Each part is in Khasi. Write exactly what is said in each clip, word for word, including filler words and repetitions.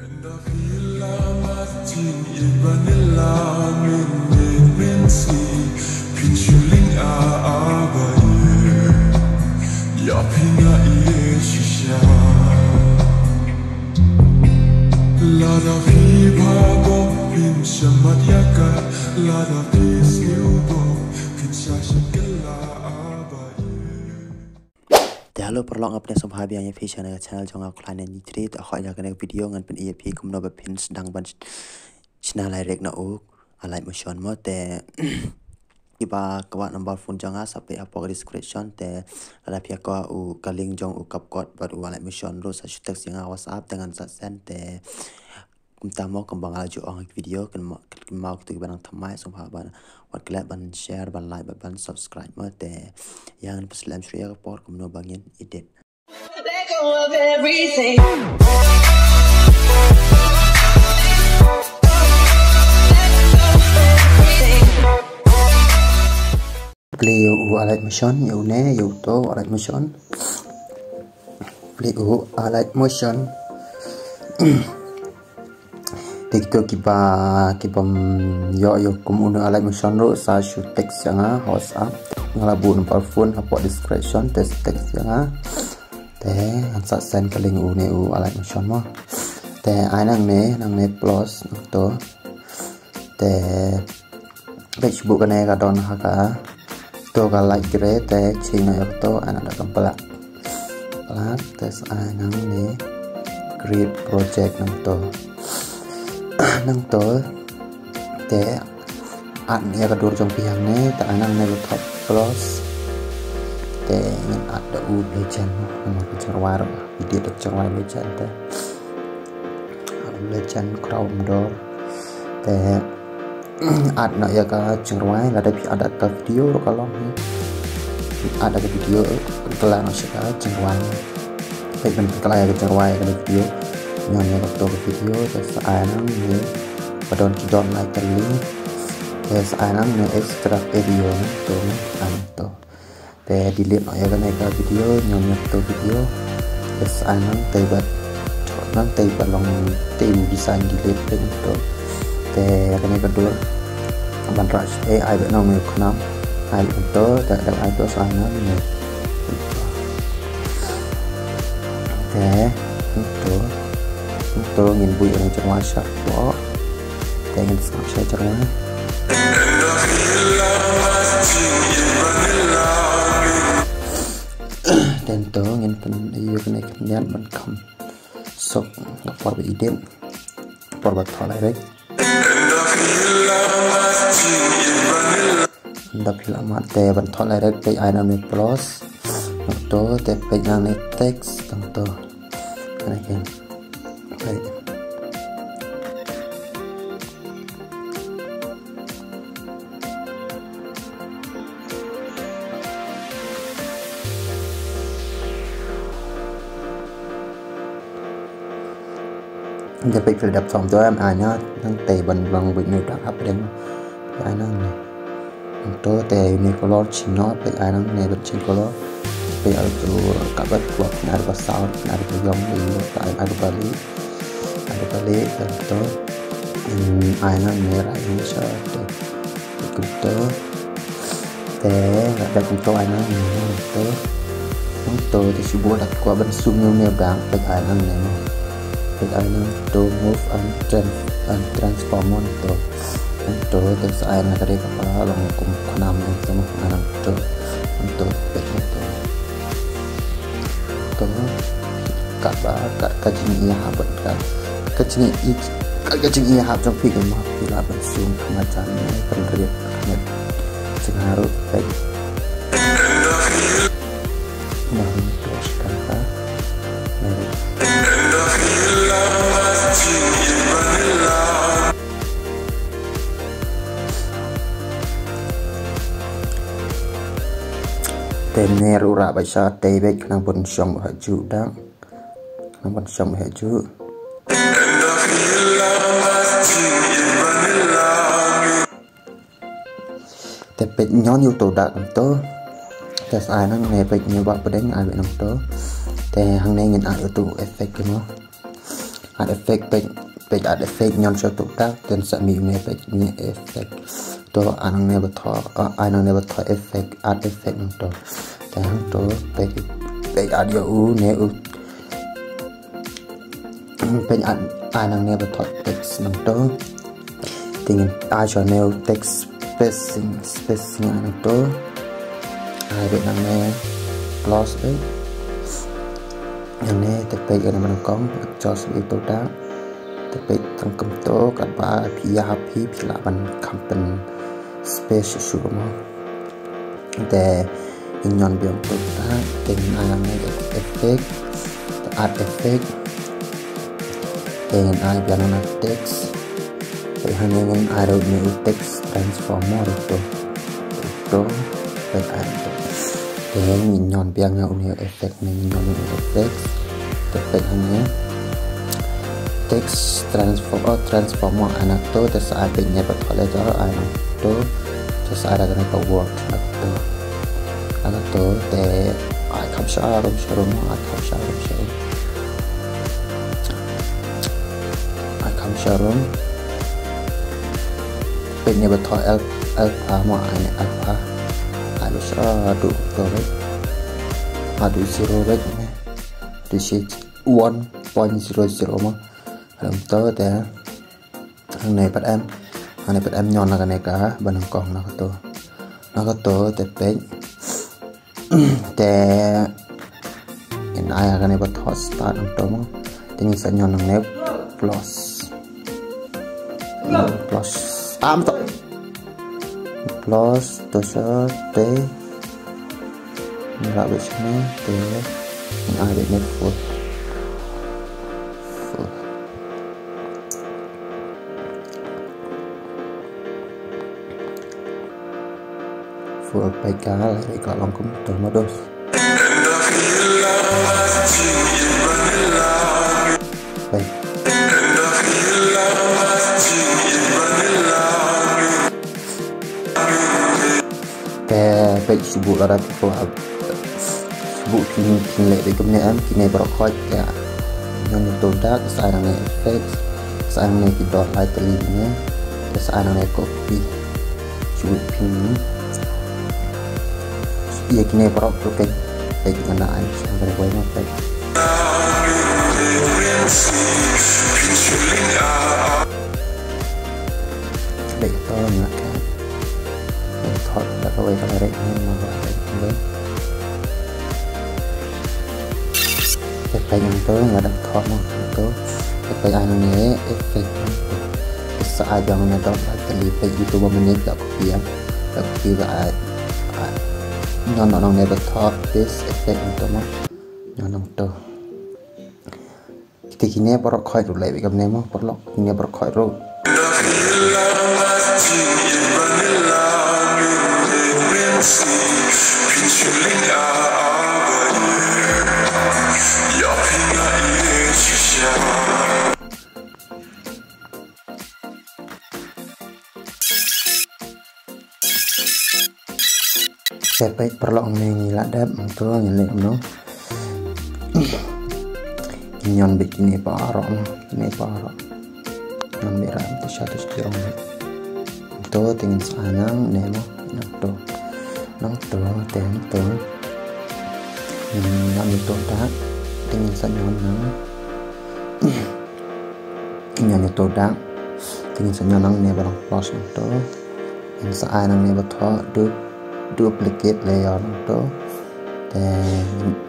Lada phi ba bok phin shamat ïa ka, lada phi siew bok phin sha shakila abai. Te hello paralok, nga pdiang sngewbha biang ïa phi sha kane ka channel jong nga, Khlaiñ Nine Three. Te ha kane ka video ngan pyni ïa phi kumno ba phin sdang ban shna lyric na u Alight Motion mo. Te kiba kwah number phone jong nga sa peit hapoh description. Te lada phi kwah u ka link jong u CapCut bad u Alight Motion ruh sa shu text ïa nga WhatsApp te ngan sa send. Te kumta mo, kumba nga la ju ong ha ki video, kynmaw, kynmaw kito kiba nang thymmai, sngewbha ban, wat klet ban share, ban like bad ban subscribe mo. Te ïa ngan pynshlem shuh ïa ka por kumno ba ngin edit. Let go of everything. Let go of everything. Play ïa u Alight Motion, ïa une, ïa uto u Alight Motion. Play ïa u Alight Motion. Te kito kiba, kiba, mm, ïoh, ïoh kum une u Alight Motion ruh sa shu text ïa nga ha WhatsApp. Nga la buh number phone hapoh description, te text ïa nga. Te ngan sa send ka link une u Alight Motion mo. Te ai nangne, nangne plus, nangto. Te peit shu buh kane ka don ha kato ka light gray, te ching noh ïa kato, ai noh da ka black. Black, te sa ai nangne create project nangto. Nangto, te add ïa ka dur jong phi hangne, te ai nangne ka thot plus. Te ngin add da u Blue Gen, namar ka jingrwai ruh, edit da ka jingrwai Blue Gen te. Add Blue Gen khraw umdor. Te add noh ïa ka jingrwai, lada phi add da ka video ruh ka long hi. Phi add da ka video, pynkylla noh sha ka jingrwai. Peit ban pynkylla ïa ka jingrwai ka video. Ñion ïa kato ka video, te sa ai nangne ba don ki dot lai tylli. Te sa ai nangne extract audio nangto, nangto. Te delete noh ïa kane ka video, ñion ïa kato video. Te sa ai nangtei ba, nangtei ba long tei u design delete te nangto. Te kane ka dur ban rah shatei ai beit nangto, khnang ai beit nangto, te da ai to sa ai nangne. Te nangto, nangto ngin buh ïa ka jingrwai shapoh. Te ngin sngap sha ka jingrwai. Te nangto ngin pyn, ïa kane ka niat ban kham suk ka por ba edit, por ba thoh lyric. Ynda phi la mad te ban thoh lyric, peit ai nangne plus. Nangto te peit nangne text, nangto. Kane kein. Peit. Ynda peit phi la dep thoh to, em ai noh nangtei ban long beit une u dak hapdeng. Ai nangne. Nangto te une color ching noh, peit ai nangne ban ching color. Peit ai to, katba kwah, phin ai ba saw, phin ai ba ïong, phin ai ba lieh. Ai ba lieh, te to. Em, ai nangne rai sha te. Kumto. Te, lada kumto ai nangne, kumto. Kumto, te shu buh lada kwah ban zoom ïa une u dak, peit ai nangne mo. Peit ai nangto move and tran-, and transform mo nangto. Nangto, te sa ai nang ka dei kaba long kum khnam nangto mo, ai nangto. Nangto, peit nangto. To, katba, kat ka jingïahap, kat ka jingïa, kat ka jingïahap jong phi, kumba phi lah ban sum khmat jan, kan rit khmat jingharu peit. Nang to shkang ka. Te ne ruh rah beit sha tei beit khnang ban shong ha juh dang. Khnang ban shong ha juh. Te peit ñion ïa uto dak nangto. Te sa ai nangne peit ñion ba pdeng ai beit nangto. Te hangne ngin ai uto effect mo. Add effect, peit, peit add effect, ñion sha uto u dak, te sa mih une, peit une effect. To, ai nangne ba thoh, eh, ai nangne ba thoh effect, add effect nangto. Te hangto, peit, peit add ïa une u. Peit add, ai nangne ba thoh text nangto. Te ngin ai sha une u text spacing, spacing ai nangto. Ai beit nangne plus beit. Nangne te peit ïa une ba nyngkong, adjust beit uto u dak. Te peit tang kumto, katba phi ïa hap phi, phi lah ban kham pyn space shuh shuh mo. Te ngin ñion biang uto u dak, te ngin ai nangne effect, te add effect. Te ngin ai biang nangne text. Te hangne ngin ai ruh une u text transform mo ruh to. To, peit ai ruh to. Te ngin ñion biang ïa une u effect, ngin ñion une u effect. Te peit hangne. Text transform, oh, transform mo ai nangto, te sa ai peit ne pat pale to, ai nangto. Te sa ai da kane ka word nangto. Ai nangto, te ai kham sharum sharum, ai kham sharum sharum. Ai kham sharum. Peit ne ba thoh alpha, alpha mo, ai ne alpha. Ai ba shaduh to beit. Ai duh zero beit ne. Duh shi one point zero zero mo. Lam to te. Hangne pat em. Hangne pat em ñion na kane ka ba nyngkong na kato. Na kato te peit. Te ngin ai kane ba thoh start nangto mo. Te ngin sa ñion nangne plus. Plus. Am to. Plus to sa te. Ngin rah beit shane te. Ngin ai beit ne full. Full. Full peit ka la ïa ka long kumto mo dos. Peit. Te peit shu buh lada phi kwah. Shu buh phin, phin leh beit kumne em, kine baroh khoit ïa. Ñion ïa uto u dak, sa ai nangne effect, sa ai nangne ki dot lai tylli ne, sa ai nangne copy. Shu buh phin. Ïa kine baroh to peit, peit ngan ai sha kane kawei ma peit. Peit to nga ka. Thoh da kawei ka la rek ne ma ba rek ne. Te peit nangto nga dang thoh nangto. Te peit ai nangne effect nangto. Te sa ai biang nangne dot lai tylli, peit ito ba mynne la copy ïa. La copy ba ai. Ai. Ñion nangne ba thoh paste effect nangto mo. Ñion nangto. Te kine baroh khoit ruh leh beit kumne mo, paralok, kine baroh khoit ruh. Te peit paralok, ngi la dep nangto, ngin leh kumno. Ngin ñion beit kine baroh, kine baroh. Ñion beit ra to sha to sha jrong. Nangto te ngin sa ai nangne mo, nangto. Nangto te nangto. Ngin ñion ïa uto u dak, te ngin sa ñion nang. Ngin ñion ïa uto u dak. Te ngin sa ñion nangne ba long plus nangto. Ngin sa ai nangne ba thoh du-, duplicate layer nangto. Te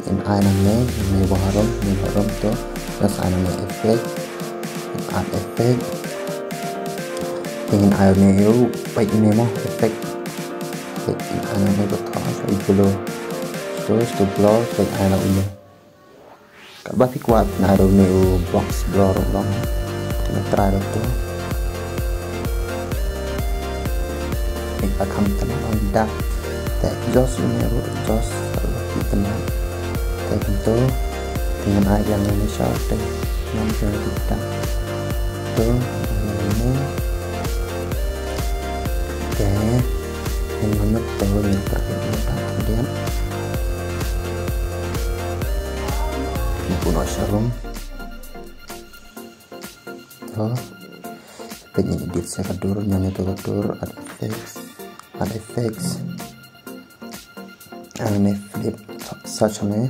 ngin ai nangne, nangne ba harum, nangne ba harum to. Ngin sa ai nangne effect. Ngin add effect. Te ngin ai une u, peit une mo, effect. Peit ngin ai nangne ba thoh, sa i blur. To, to blur, peit ai nangne une. Katba phi kwah phin ai ruh une u box blur ruh long. Phin try ruh to. Peit ba kham tang long dak. Te exhaust une ruh exhaust ruh phi tang. Te kumto. Te ngan ai ïa une sha te. Ngam phi ruh dak. To. Une. Te. Ngin mynta to ngin pyrkhat ïa ka dien. Ngin pynlong sharum. To. Peit ngin edit sa ka dur, ñion ïa to ka dur, add effects, add effects. Hangne flip, search hangne.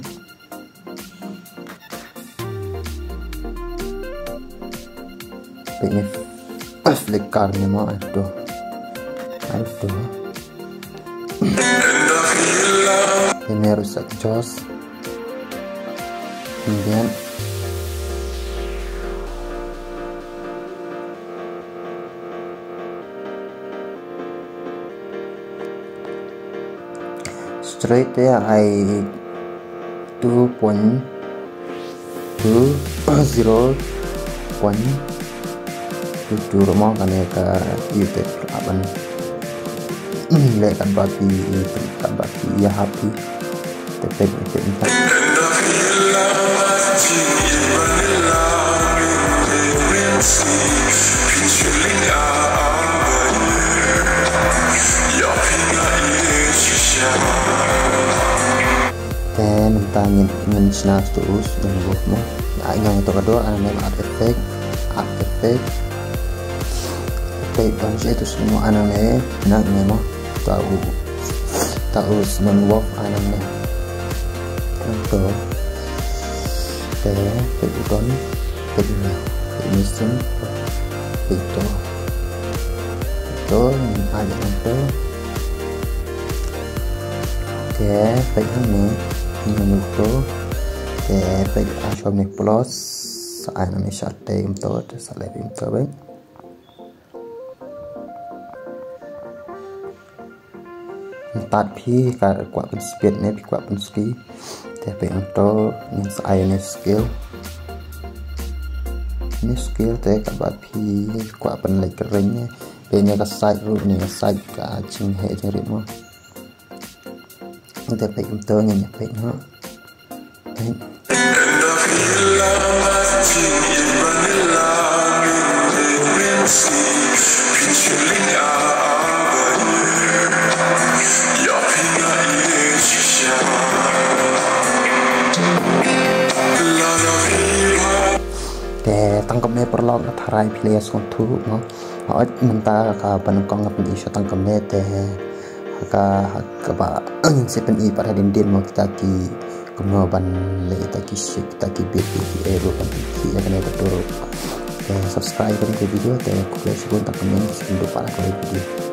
Peit ne flicker ne mo, ato. Ato. Peit ne rusak jos. Kemudian straight te ai two point two zero point two two ruh mo, kane ka YouTube aban leh katba phi, katba phi ïa happy. Te peit, peit, peit. Te mynta ngin, ngin shna to u snow wolf mo. Ai ñion to ka dur, hangne add effect, add effect. Peit ban shu to snow mo, hangne, hangne mo. To u, to u snow wolf hangne. To. Te peit u don, peit ne, peit ne sien, peit to. To, ngin ai ïa to. Te peit hangne, ngin ai to. Te peit, ah, show ne plus, ai hangne shah te kumto, te sa leh kumto beit. Mynta phi ka kwah pynspeed ne phi kwah pynski. Te peit hangto ngin sa ai ne scale. Ne scale te katba phi kwah pynlait ka range ne. Peit ne ka side ruh ne ka side ka jingheh jingrit mo. Te peit hangto ngin ïa peit noh. Te tang kumne paralok, nga tharai phi la ïa sngewthuh mo. Hooid, mynta ka ba nyngkong nga pyni sha tang kumne te ha ka, ha kaba ngin sa pyni pat hadien dien mo kita ki kumno ban leh kita ki shape, kita ki beat, ki beat, eh, ruh ban ki, eh, kane ka tur. Te subscribe kane ka video, te khublei shibun, tang kumne, ngin sa ïakynduh pat ha ka video.